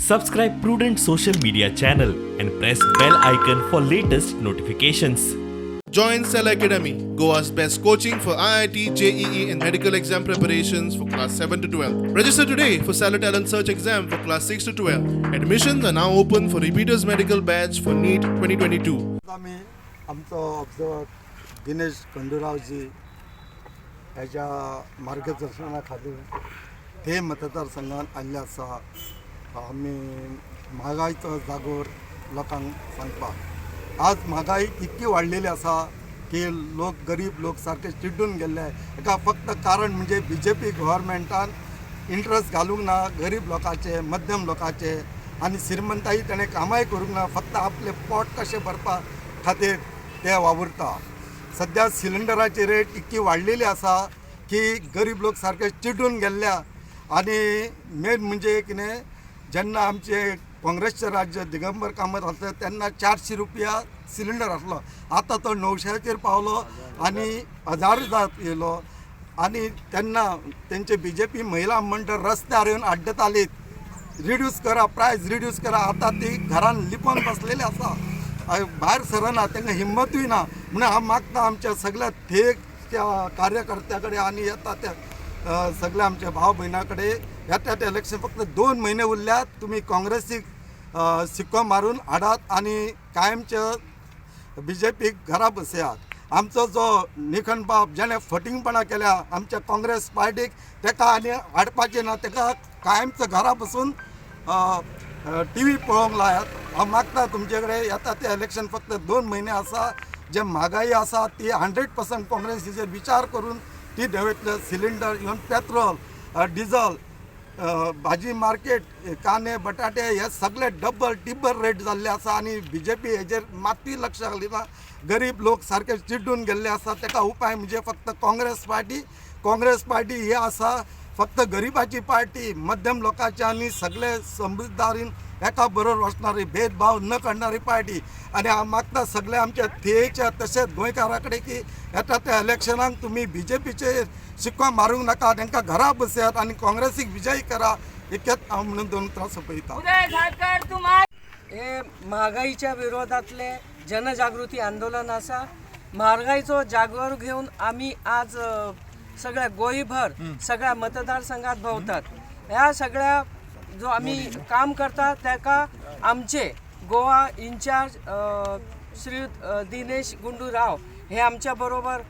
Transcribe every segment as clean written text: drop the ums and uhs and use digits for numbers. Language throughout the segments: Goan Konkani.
Subscribe Prudent Social Media channel and press bell icon for latest notifications. Join Cell Academy, Goa's best coaching for IIT, JEE, and medical exam preparations for class 7 to 12. Register today for Cellar Talent Search exam for class 6 to 12. Admissions are now open for repeaters medical batch for NEET 2022. आमी आमचो ऑब्जर्वर दिनेश खंडुरावजी ह्याच्या मार्गदर्शना खाली ते मतदारसंघात आयिल्ले आसा. आमी म्हागायचो जागोर लोकांक सांगपाक. आज म्हागाय इतकी वाडलेली आसा की लोक, गरीब लोक सारके चिड्डून गेल्ले. हेका फक्त कारण म्हणजे बीजेपी गव्हर्मेंटान इंट्रस्ट घालूंक ना गरीब लोकांचे, मध्यम लोकांचे आनी श्रीमंताई ताणें कामाय करूंक ना. फक्त आपलें पोट कशें भरपा खातीर ते वावुरता. सद्या सिलिंडराची रेट इतकी वाडलेली आसा की गरीब लोक सारके चिड्डून गेल्ल्या. आनी मेन म्हणजे कितें, जेन्ना आमचे काँग्रेसचें राज्य दिगंबर कामत आसलें तेन्ना 400 रुपया सिलिंडर आसलो. आतां तो 900चेर पावलो आनी हजार जात येयलो. आनी तेन्ना तेंचे बीजेपी महिला मंडळ रस्त्यार येवन आड्डतालीत, रिड्यूस करा प्रायस, रिड्यूस करा. आतां ती घरान लिपोन बसलेली आसा, भायर सरना, तांकां हिम्मतूय ना. म्हणून हांव मागता आमच्या सगळ्या थेच्या कार्यकर्त्या कडेन आनी येता त्या सगळ्या आमच्या भाव भयणा कडेन, येता ते इलेक्शन फक्त 2 म्हयने उरल्यात. तुमी काँग्रेसीक सिक्को मारून हाडात आनी कायमचे बीजेपीक घरा बसयात. आमचो जो निखण बाब जेणे फटींगपणां केल्या आमच्या काँग्रेस पार्टीक, तेका आनी हाडपाचें ना. तेका कायमचो घरा बसून टीव्ही पळोवंक लायात. हांव मागता तुमचे कडेन, येता ते इलेक्शन फक्त 2 म्हयने आसा. जे म्हागाई आसा ती 100% काँग्रेसीचेर विचार करून ती देंवयतले. सिलिंडर, इवन पेट्रोल, डिझल, भाजी मार्केट, कांदे, बटाटे हे सगळे डबल टिब्बल रेट जाल्ले आसा आनी बीजेपी हेजेर मात्तूय लक्ष घालिना. गरीब लोक सारके चिड्डून गेल्ले आसा. तेका उपाय म्हणजे फक्त काँग्रेस पार्टी. काँग्रेस पार्टी ही आसा फक्त गरिबाची पार्टी, मध्यम लोकांची आनी सगळे समजदारीन एका बरोबर वचणारी, भेदभाव न करणारी पार्टी. आनी हांव मागता सगळे आमच्या थियेच्या तशेंच गोंयकारा कडेन की येता त्या इलेक्शनाक तुमी बीजेपीचेर शिक्को मारूंक नाका, तांकां घरा बसयात आनी काँग्रेसीक विजयी करा. इतकेंच हांव म्हणून दोन उतरां सोंपयता. उदय साळकर तुम्हा हे महागाईच्या विरोधातले जनजागृती आंदोलन आसा. म्हारगाईचो जागोर घेवन आमी आज सगळ्या गोंयभर सगळ्या मतदारसंघात भोंवतात. ह्या सगळ्या जो आमी काम करता ताका आमचे गोवा इन्चार्ज श्री दिनेश गुंडू राव हे आमच्या बरोबर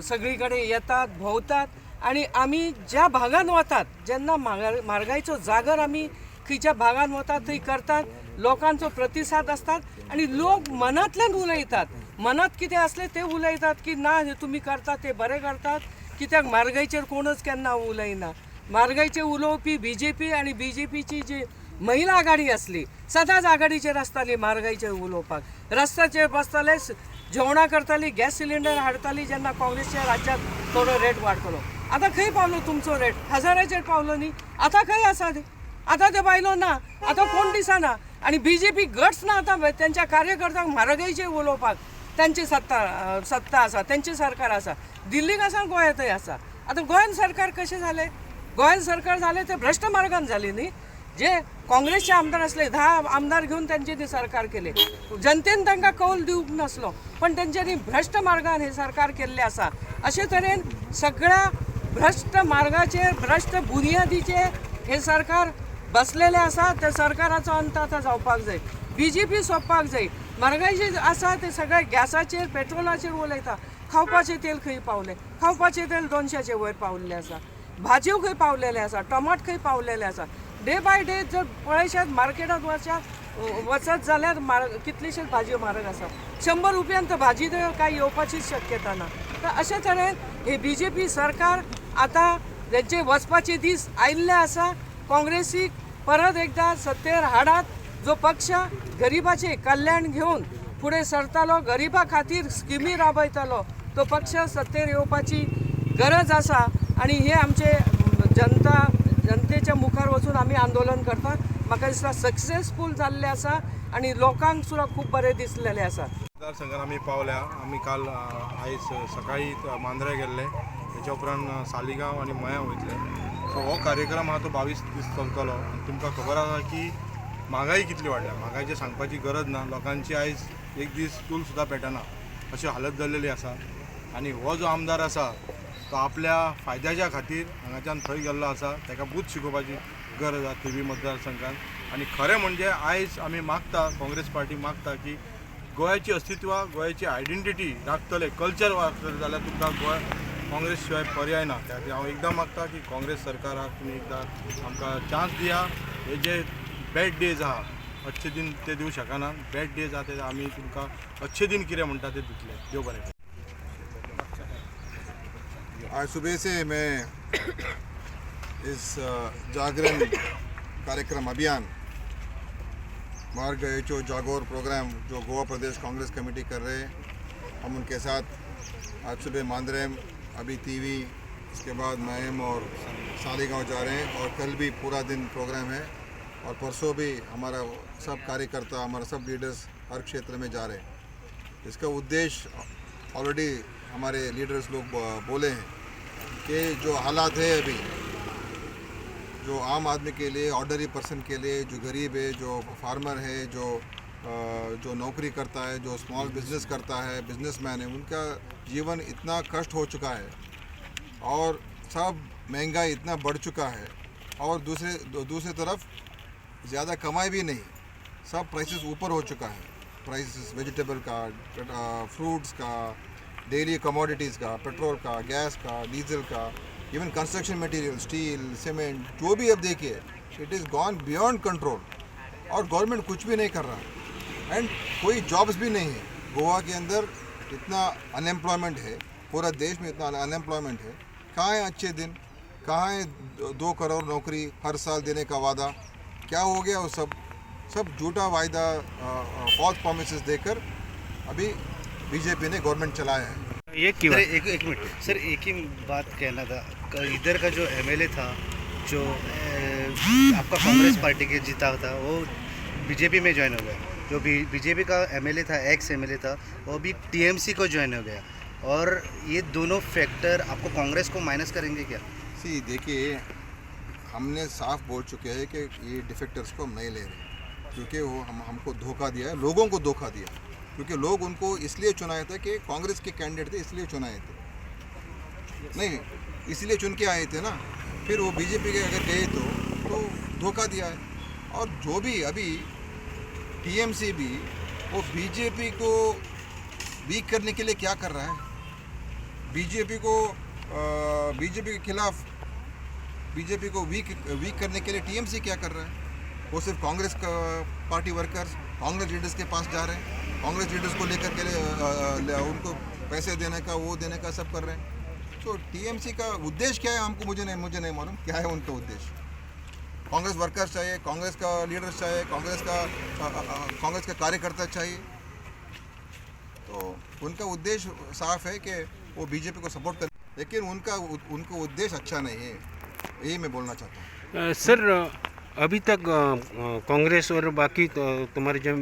सगळीकडे येतात, भोंवतात आणि आमी ज्या भागान वतात, जेन्ना म्हारगाईचो जागर आमी खंयच्या भागान वतात थंय करतात, लोकांचो प्रतिसाद असतात आणि लोक मनांतल्यान उलयतात. मनात कितें आसलें ते उलयतात की ना, हे तुमी करतात ते बरें करतात. कित्याक म्हारगाईचेर कोणच केन्ना उलयना. म्हारगाईचेर उलोवपी बीजेपी आनी बीजेपीची जी महिला आघाडी आसली, सदांच आघाडीचेर आसताली. म्हारगाईचेर उलोवपाक रस्त्याचेर बसताले, जेवणां करताली, गॅस सिलिंडर हाडटाली जेन्ना काँग्रेसच्या राज्यात थोडो रेट वाडटलो. आतां खंय पावलो तुमचो रेट? हजाराचेर पावलो न्ही. आतां खंय आसा ते? आतां ते बायलो ना, आतां कोण दिसना आनी बीजेपी गट्स ना आतां तेंच्या कार्यकर्त्यांक म्हारगाईचेर उलोवपाक. तांची सत्ता आसा, तेंचें सरकार आसा, दिल्लीक आसा, गोंयांतय आसा. आतां गोंयान सरकार कशें जालें? गोंयान सरकार जालें ते भ्रश्ट मार्गान जालें न्ही. जे काँग्रेसचे आमदार आसले, 10 आमदार घेवन तेंच्यांनी सरकार केले. जनतेन तांकां कौल दिवंक नासलो, पण तेंच्यांनी भ्रश्ट मार्गान हे सरकार केल्लें आसा. अशे तरेन सगळ्या भ्रश्ट मार्गाचेर, भ्रश्ट बुनियादीचेर हे सरकार बसलेलें आसा. त्या सरकाराचो अंत आतां जावपाक जाय. बीजेपी सोंपपाक जाय. म्हारगाय जी आसा ते सगळे गॅसाचेर, पेट्रोलाचेर उलयता. खावपाचें तेल खंय पावलें? खावपाचें तेल 200चे वयर पावल्लें आसा. भाजयो खंय पावलेले आसा? टमाट खंय पावलेले आसा? डे बाय डे जर पळयशात, मार्केटात वचत जाल्यार कितलीशीच भाजयो म्हारग आसा. 100 रुपयान तर भाजी तर काय येवपाचीच शक्यता ना. तर अशे तरेन हे बीजेपी सरकार आतां तेंचे वचपाचे दीस आयिल्ले आसा. काँग्रेसीक परत एकदा सत्तेर हाडात. जो पक्ष गरिबाचे कल्याण घेवन फुडें सरतालो, गरिबा खातीर स्किमी राबयतालो, तो पक्ष सत्तेर येवपाची गरज आसा. आनी हे आमचे जनतेच्या मुखार वचून आमी आंदोलन करतात. म्हाका दिसता सक्सेसफूल जाल्लें आसा आनी लोकांक सुद्दां खूब बरें दिसलेलें आसा. मतदारसंघात आमी पावल्या. आमी काल आयज सकाळी मांद्रे गेल्ले, तेच्या उपरांत सालिगांव आनी मयां वयतले. सो हो कार्यक्रम आहा तो 22 दीस चलतलो आनी तुमकां खबर आसा की म्हागाई कितली वाडल्या, म्हागायचें सांगपाची गरज ना. लोकांची आयज एक दीस चूल सुद्दां पेटना अशी हालत जाल्लेली आसा. आनी हो जो आमदार आसा तो आपल्या फायद्याच्या खातीर हांगाच्यान थंय गेल्लो आसा. ताका बूथ शिकोवपाची गरज आसा थिवी मतदारसंघान. आनी खरें म्हणजे आयज आमी मागता, काँग्रेस पार्टी मागता की गोंयाची अस्तित्व, गोंयाची आयडेंटिटी राखतले, कल्चर राखतले जाल्यार तुमकां गोंय काँग्रेस शिवाय पर्याय ना. त्या खातीर हांव एकदां मागता की काँग्रेस सरकाराक तुमी एकदां आमकां चान्स दिया. हे जे बॅड डेज आहा, अच्छे दिन ते दिवं शकना, बॅड डेज आहा ते आमी तुमकां अच्छे दिन कितें म्हणटा ते दितले. देव बरें करूं. आज सुबह से मैं इस जागरण कार्यक्रम अभियान मार्ग जागोर प्रोग्राम जो गोवा प्रदेश कांग्रेस कमेटी कर रहे हैं, हम उनके साथ आज सुबह मांद्रेम, अभी तीवी, इसके बाद मायम और सालीगांव जा रहे हैं और कल भी पूरा दिन प्रोग्राम है और परसों भी हमारा सब कार्यकर्ता, हमारा सब लीडर्स हर क्षेत्र में जा रहे हैं. इसका उद्देश्य ऑलरेडी हमारे लीडर्स लोग बोले हैं कि जो हालात है अभी, जो आम आदमी के लिए, ऑर्डनरी पर्सन के लिए, जो गरीब है, जो फार्मर है, जो नौकरी करता है, जो स्मॉल बिजनेस करता है, बिजनेसमैन है, उनका जीवन इतना कष्ट हो चुका है और सब महंगाई इतना बढ़ चुका है और दूसरे दूसरी तरफ ज़्यादा कमाई भी नहीं, सब प्राइसेस ऊपर हो चुका है. प्राइसेस वेजिटेबल का, फ्रूट्स का, डेली कमोडिटीज़ का, पेट्रोल का, गैस का, डीजल का, even construction material, steel, cement, जो भी अब देखिए, it is gone beyond control Aur government कुछ भी नहीं कर रहा एंड कोई जॉब्स भी नहीं है. गोवा के अंदर इतना अनएम्प्लॉयमेंट है, पूरा देश में इतना अनएम्प्लॉयमेंट है. कहाँ है अच्छे दिन, कहाँ है 2 करोड़ नौकरी हर साल देने का वादा, क्या हो गया वो सब? सब झूठा वायदा, फॉल्स प्रोमिस देकर अभी बीजेपी ने गवर्नमेंट चलाया है. एक की सर, एक एक मिनट सर, एक ही बात कहना था. इधर का जो एमएलए था, जो आपका कांग्रेस पार्टी के जीता था, वो बीजेपी में ज्वाइन हो गया. जो बीजेपी का एमएलए था, एक्स एमएलए था, वो भी टीएमसी को ज्वाइन हो गया और ये दोनों फैक्टर आपको कांग्रेस को माइनस करेंगे क्या? सी, देखिए, हमने साफ बोल चुके हैं कि ये डिफेक्टर्स को हम नहीं ले रहे क्योंकि वो हम हमको धोखा दिया है, लोगों को धोखा दिया है. क्योंकि लोग उनको इसलिए चुनाए थे कि कांग्रेस के कैंडिडेट थे, इसलिए चुनाए थे, नहीं इसलिए चुन के आए थे ना. फिर वो बीजेपी के अगर गए तो धोखा दिया है. और जो भी अभी टीएमसी भी वो बीजेपी को वीक करने के लिए क्या कर रहा है, बीजेपी के खिलाफ, बीजेपी को वीक वीक करने के लिए टीएमसी क्या कर रहा है? वो सिर्फ कांग्रेस का party workers, Congress leaders K pass जा रहे हैं, कांग्रेस लीडर्स को लेकर के उनको पैसे देने का, वो देने का सब कर रहे हैं. तो टीएमसी का उद्देश्य क्या है, हमको मुझे नहीं मालूम क्या है उनका उद्देश्य. कांग्रेस वर्कर्स चाहिए, कांग्रेस का लीडर्स चाहिए, कांग्रेस का कार्यकर्ता चाहिए. तो उनका उद्देश्य साफ है कि वो बीजेपी को सपोर्ट कर, लेकिन उनका उनको उद्देश्य अच्छा नहीं है, यही मैं बोलना चाहता हूँ. सर, अभी तक कांग्रेस और बाकी तो तुम्हारे जो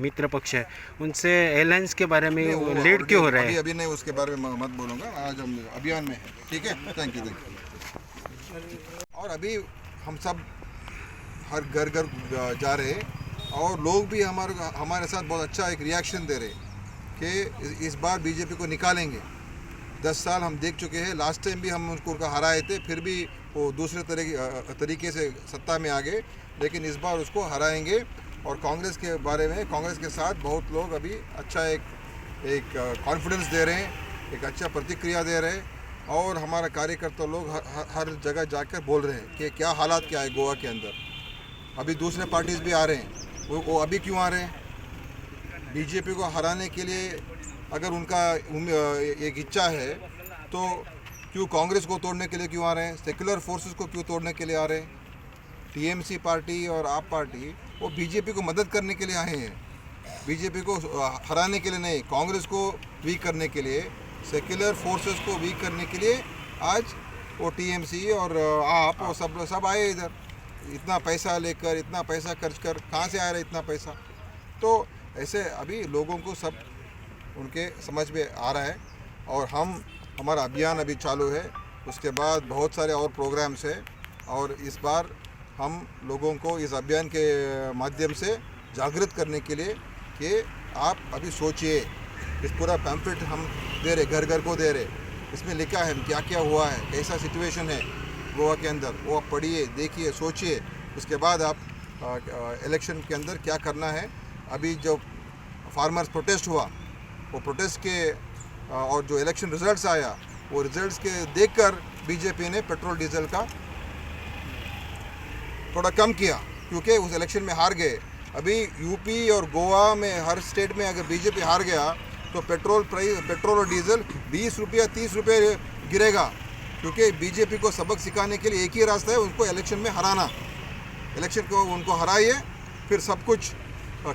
मित्र पक्ष है, उनसे अलायंस के बारे में नहीं, वो लेट क्यों हो रहा अभी है? अभी नहीं, उसके बारे में मत बोलूँगा. आज हम अभियान में है. ठीक है, thank you, thank you. और अभी हम सब हर घर घर जा रहे हैं और लोग भी हमारे हमारे साथ बहुत अच्छा एक रिएक्शन दे रहे हैं कि इस बार बीजेपी को निकालेंगे. 10 साल हम देख चुके हैं. लास्ट टाइम भी हम उनको उनका हराए थे, फिर भी वो दूसरे तरीके से सत्ता में आ गए, लेकिन इस बार उसको हराएंगे. और कांग्रेस के बारे में, कांग्रेस के साथ बहुत लोग अभी अच्छा एक एक कॉन्फिडेंस दे रहे हैं, एक अच्छा प्रतिक्रिया दे रहे हैं और हमारा कार्यकर्ता लोग हर, हर हर जगह जाकर बोल रहे हैं कि क्या हालात क्या है गोवा के अंदर. अभी दूसरे पार्टीज भी आ रहे हैं. वो अभी क्यों आ रहे हैं? बीजेपी को हराने के लिए अगर उनका एक इच्छा है तो क्यों कांग्रेस को तोड़ने के लिए क्यों आ रहे हैं? सेक्युलर फोर्सेस को क्यों तोड़ने के लिए आ रहे हैं? टीएमसी पार्टी और आप पार्टी, वो बीजेपी को मदद करने के लिए आए हैं, बीजेपी को हराने के लिए नहीं. कांग्रेस को वीक करने के लिए, सेक्युलर फोर्सेस को वीक करने के लिए आज वो टीएमसी और आप और सब सब आए इधर, इतना पैसा लेकर, इतना पैसा खर्च कर. कहाँ से आ रहा है इतना पैसा? तो ऐसे अभी लोगों को सब उनके समझ में आ रहा है और हम हमारा अभियान अभी चालू है. उसके बाद बहुत सारे और प्रोग्राम्स है और इस बार हम लोगों को इस अभियान के माध्यम से जागृत करने के लिए कि आप अभी सोचिए। इस पूरा पैम्फलेट हम दे रहे, घर घर को दे रहे, इसमें लिखा है क्या क्या हुआ है, कैसा सिचुएशन है गोवा के अंदर, वो आप पढ़िए, देखिए, सोचिए, उसके बाद आप इलेक्शन के अंदर क्या करना है। अभी जो फार्मर्स प्रोटेस्ट हुआ, वो प्रोटेस्ट के और जो इलेक्शन रिजल्ट्स आया, वो रिजल्ट्स के देखकर बीजेपी ने पेट्रोल डीजल का थोड़ा कम किया, क्योंकि उस इलेक्शन में हार गए। अभी यूपी और गोवा में हर स्टेट में अगर बीजेपी हार गया तो पेट्रोल प्राइस, पेट्रोल और डीजल 20 रुपया 30 रुपये गिरेगा, क्योंकि बीजेपी को सबक सिखाने के लिए एक ही रास्ता है, उनको इलेक्शन में हराना। इलेक्शन को उनको हराइए, फिर सब कुछ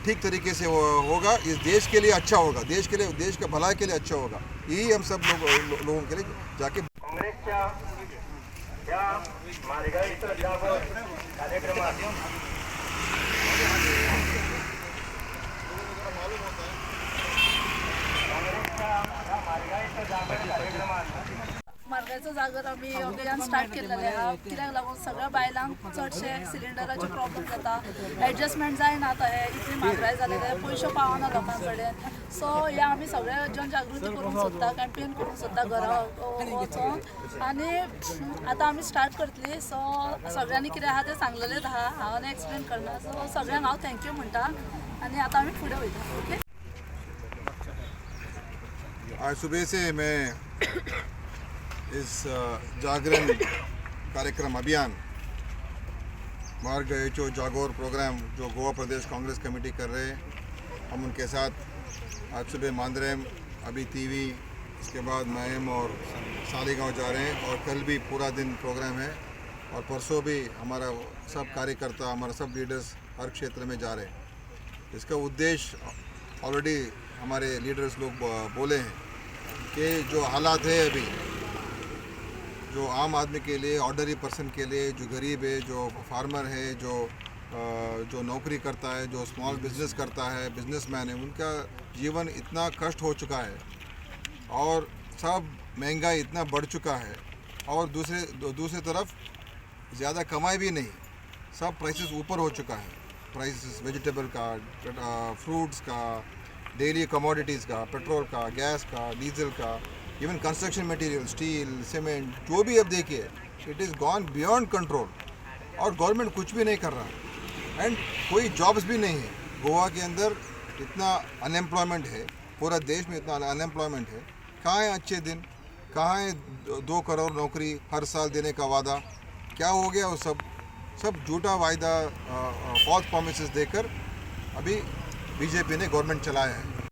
ठीक तरीके से होगा, इस देश के लिए अच्छा होगा, देश के लिए, देश का भलाई के लिए अच्छा होगा। यही हम सब लोगों के लिए जाके काँग्रेसच्या या महागाईचा जागर कार्यक्रमात म्हारगायचो जागर आमी अभियान स्टार्ट केल्लेलें आहा. कित्याक लागून सगळ्या बायलांक चडशे सिलिंडराचे प्रॉब्लम जाता, एडजस्टमेंट जायना. आतां हे इतली म्हारगाय जालेले, पयशे पावना लोकां कडेन. सो हे आमी सगळे जनजागृती करूंक सोदता, कॅम्पेन करूंक सोदता घरा वचोन. आनी आतां आमी स्टार्ट करतली. सो सगळ्यांनी कितें आहा तें सांगलेलेंच आहा, हांव आनी एक्सप्लेन करना. सो सगळ्यांक हांव thank you म्हणटा आनी आतां आमी फुडें वयता. ओके. आज सुबह से मैं इस जागरण कार्यक्रम अभियान म्हारगायेचो जागोर प्रोग्राम जो गोवा प्रदेश कांग्रेस कमेटी कर रहे हैं, हम उनके साथ आज सुबह मांद्रेम, अभी तीवी, इसके बाद मायम और सालीगांव जा रहे हैं और कल भी पूरा दिन प्रोग्राम है और परसों भी हमारा सब कार्यकर्ता, हमारा सब लीडर्स हर क्षेत्र में जा रहे हैं। इसका उद्देश्य ऑलरेडी हमारे लीडर्स लोग बोले हैं कि जो हालात है अभी, जो आम आदमी के लिए, ऑर्डनरी पर्सन के लिए, जो गरीब है, जो फार्मर है, जो नौकरी करता है, जो स्मॉल बिजनेस करता है, बिजनेसमैन है, उनका जीवन इतना कष्ट हो चुका है और सब महंगाई इतना बढ़ चुका है और दूसरे दूसरी तरफ ज़्यादा कमाई भी नहीं, सब प्राइसेस ऊपर हो चुका है। प्राइसेस वेजिटेबल का, फ्रूट्स का, डेली कमोडिटीज़ का, पेट्रोल का, गैस का, डीजल का, even construction material, steel, cement, जो भी अब देखिए, it is gone beyond control Aur government कुछ भी नहीं कर रहा एंड कोई जॉब्स भी नहीं है। गोवा के अंदर इतना अनएम्प्लॉयमेंट है, पूरा देश में इतना अनएम्प्लॉयमेंट है। कहाँ है अच्छे दिन, कहाँ है 2 करोड़ नौकरी हर साल देने का वादा, क्या हो गया वो सब? सब झूठा वायदा, फॉल्स प्रोमिस देकर अभी बीजेपी ने गवर्नमेंट चलाया है।